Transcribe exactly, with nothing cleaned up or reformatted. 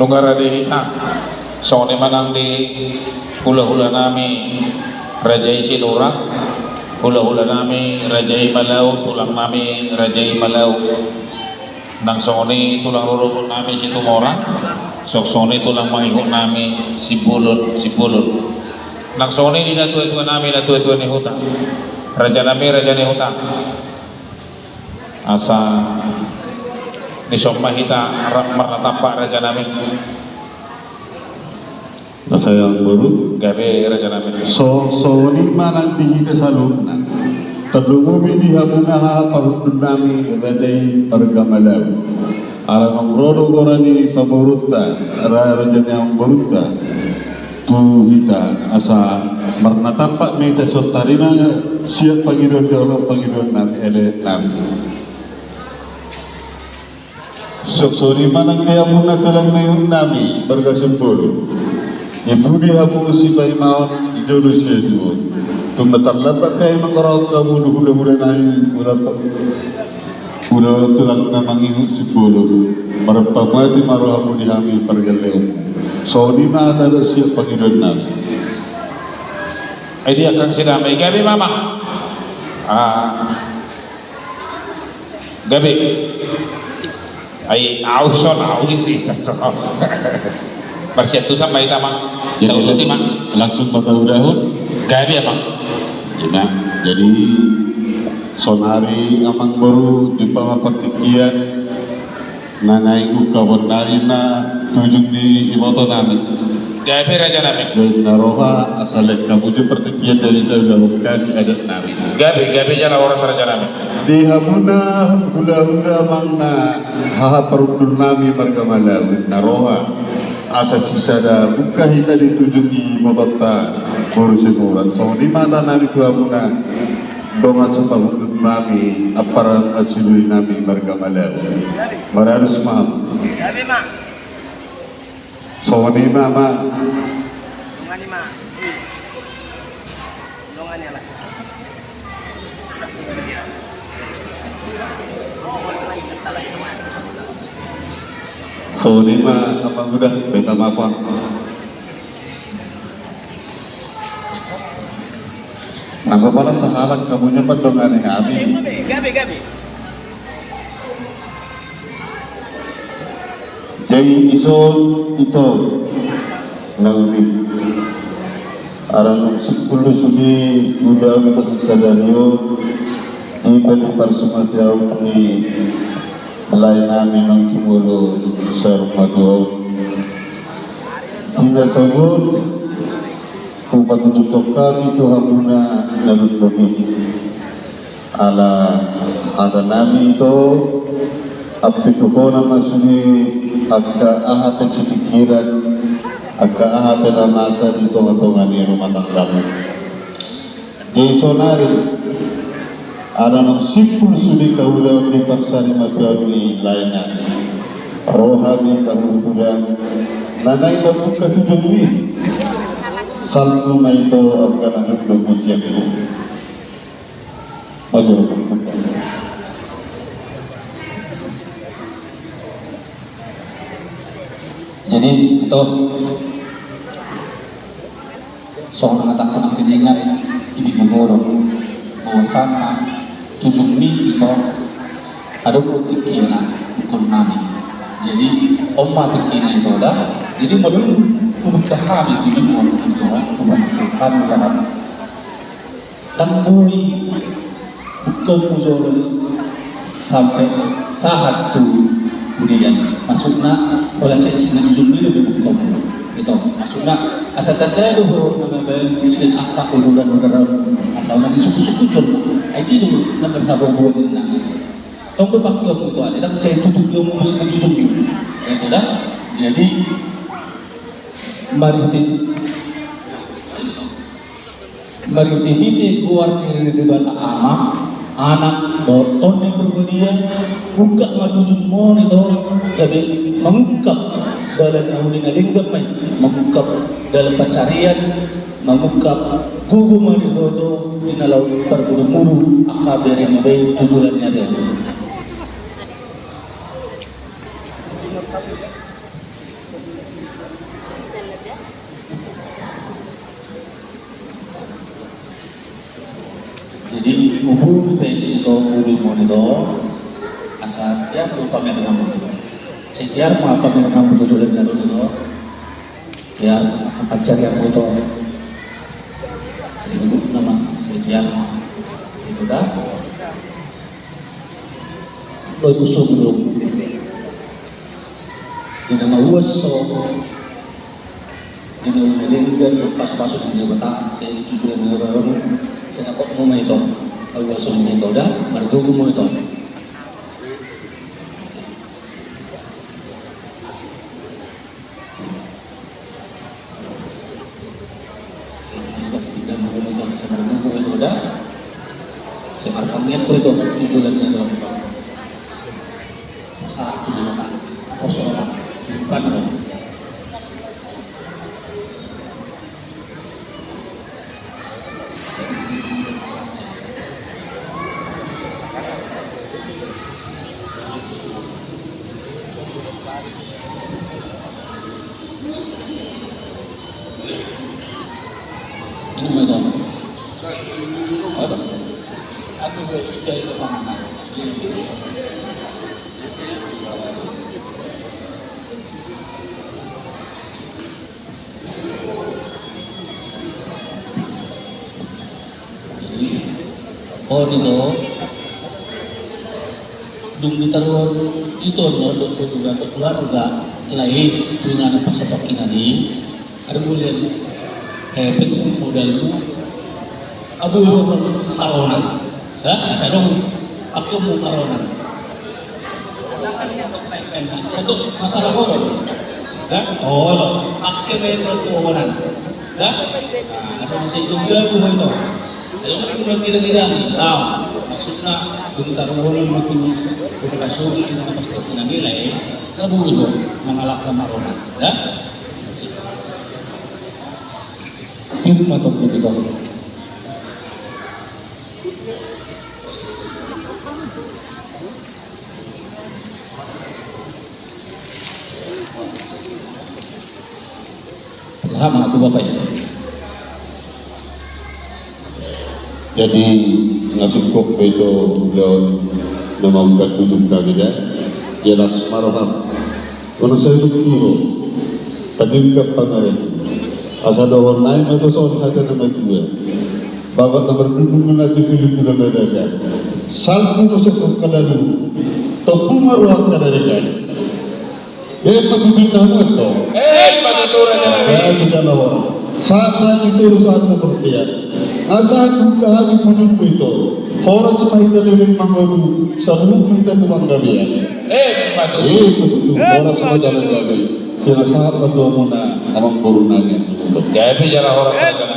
Nunga rade hita. Songon i ma nang di hulahula nami raja i Sinurat, hulahula nami raja i Malau, tulang nami raja i Malau. Nang songon i tulang rorobot nami Situmorang, songon i tulang mangihut nami Simbolon, Simbolon. Nang songon i di natuatua nami, natuatua ni huta. Raja nami, raja ni huta. Asa dison ma hita ra-, marnatampak raja nami. Asa amang boru. Gabe raja nami. So, songon i ma nang di hita saluhutna. Tarlumobi di hamuna haha parhundul nami raja i marga Malau. Ala naung ro do goar ni pamoruonta, ra-, raja ni amang borunta. Tu hita asa marnatampak ma hita songon tarima siap pangidoan di holong pangidoan nami, ele nami. Songon i ma nang di hamuna tulang mangihut nami marga Simbolon. Di pudi hamu sipaimaon, di jolo siaduon. Tung na tarlambat pe mangkorahon hamu di hulahula nami, hulahula Ulaon tulang na mangihut Simbolon, marpamuati ma rohamu di hami pargaleonmu. Songon i ma hata dohot siap pangidoan nami. Ai dia kang sidame, gabe ma amang. Ah. Gabe. Ai au son, au isi, marsiantusan ma hita amang. Jadi, tahu lang-, ma. Langsung ma taudahon. Gabe amang. Nah, jadi saonari amang boru, jumpa ma partingkian na naeng ungkapon nari na tujung ni iboto nami. Gabe raja nami. Jadi na roha asa lean hamu jo partingkian, jadi sai ulaon hami adat nami. Gabe, gabe jala horas raja nami. Di hamuna hulahula amang na haha parhundul nami marga Malau, na roha asa sisada bungka hita di tujung ni ibotonta boru Sinurat. Songon i ma hata nami tu hamuna dongan saparhundul nami, ampara na sidoli nami marga Malau. Maralus ma hamu. Songon i ma amang. Songon i ma amang, udah, beta maaf. Nanggo pala sahalak hamu nian mandongani hami. Gabe, gabe. Jadi dison ito na uli. Ala naung simpul do sude ulaon ni parsarimatua on, di balik parsarimatua ni lae nami naung jumolo saur matua on. Di na sogot, hupatuduhon hami tu hamuna na lungkot i. Ala hata nami ito, ampituhona ma sude angka aha pe sipingkiran, angka aha pe na masa di tongatonga ni rumah tanggamu. Jadi saonari, ala naung simpul sude ulaon ni parsarimatua ni lae nami, ro hami parhundul na naeng mambuka tujungmi. Salpu ma ito angka na lungkot i. Jadi ito, songon na hatahon nangkiningan, di bibul on, bahwasana tujungmi ito, adong do tingkina, ingkon nami. Jadi on ma tingkina ito da. Jadi molo dung hubungka hami tujung on ito, hubungka hami dalam. Ndang boi bungka mujolo sampe sahat tu pudian. Maksudna, pola sesi na ujung ni do bungka mu. Ito, maksudna, asa tanda do ho na mambaen sian angka ururan-ururan, asa unang disukusuku jolma. Ai i do na marhagogoon ninna. Tong do pangkion mu ito, ate, ndang sai tutup do mu masih na ujung. Ito da. Jadi, mari di Marhitehite goar ni Debata Ama, Anak, dohot Tondi Porbadia, buka ma tujungmon ito, gabe mangungkap dalan na uli na denggan ma i, mangungkap dalan pansarian, mangungkap gogo ma di ho ito di na laho parmudu-mudu angka bere ni bayu tu joloan ni ari on. Jadi, mumpung pe ito, uli moni do, asa tiar do pamereng hamu. Sai tiar ma pamereng hamu tu joloan ni ari on do. Tiar, angka cari hamu do. Sai nama, sai tiar ma. Itu da. Lo itu sebelum. Di nama uas so. Di nama uas so. Pas-pas di Debata, sai tujuan ni orang. Sai dapat mau ma ito. Uas so ma ito da, margogo ma ito. Jadi, on do, dung ditaruhon ito do, do, do, do, do, keluarga, lae, tu inganan parsatongkinan i, ada bulan, eh, pen modalmu, abu, abu, abu, abu, abu, Ya, asa adong, angka mungkaronan. Satu masalah horor. Ya, horor. Angka memang horor. Ya. Nah, asa masih juga tu horor. Jadi, aku bilang kira-kira nih, tahu. Maksudnya, bentar horor mungkin, udah kasih, kita pasti punya nilai. Kita dulu, mengalahkan maronan. Ya. Itu mah, Bang, gitu. Jadi, na sungkop pe ito ulaon na mambuat tujuh kami da, jelas ma roham. Molo sai dungkon, tadingkap pangarangan. Asa dohononnami ma tuson hata na matua. Bagot na mardudung na tutu di pula na daga. Salpu ma sosok kadalu. Tompu ma roha kadaregan. Eh, patutun na muat do. Eh, patutun na muat. Eh, kita na horas. Sahat-sahat ni toru sahat na portian. Asa tu kahami pudun ito. Horas ma hita leleng mangolu. Saluhut ma hita tu panggabean. Eh, patutun. Eh, patutun. Horas ma jala gabe. Jala sahat ma tu hamuna amangboru nami. Gabe jala horas ma jala.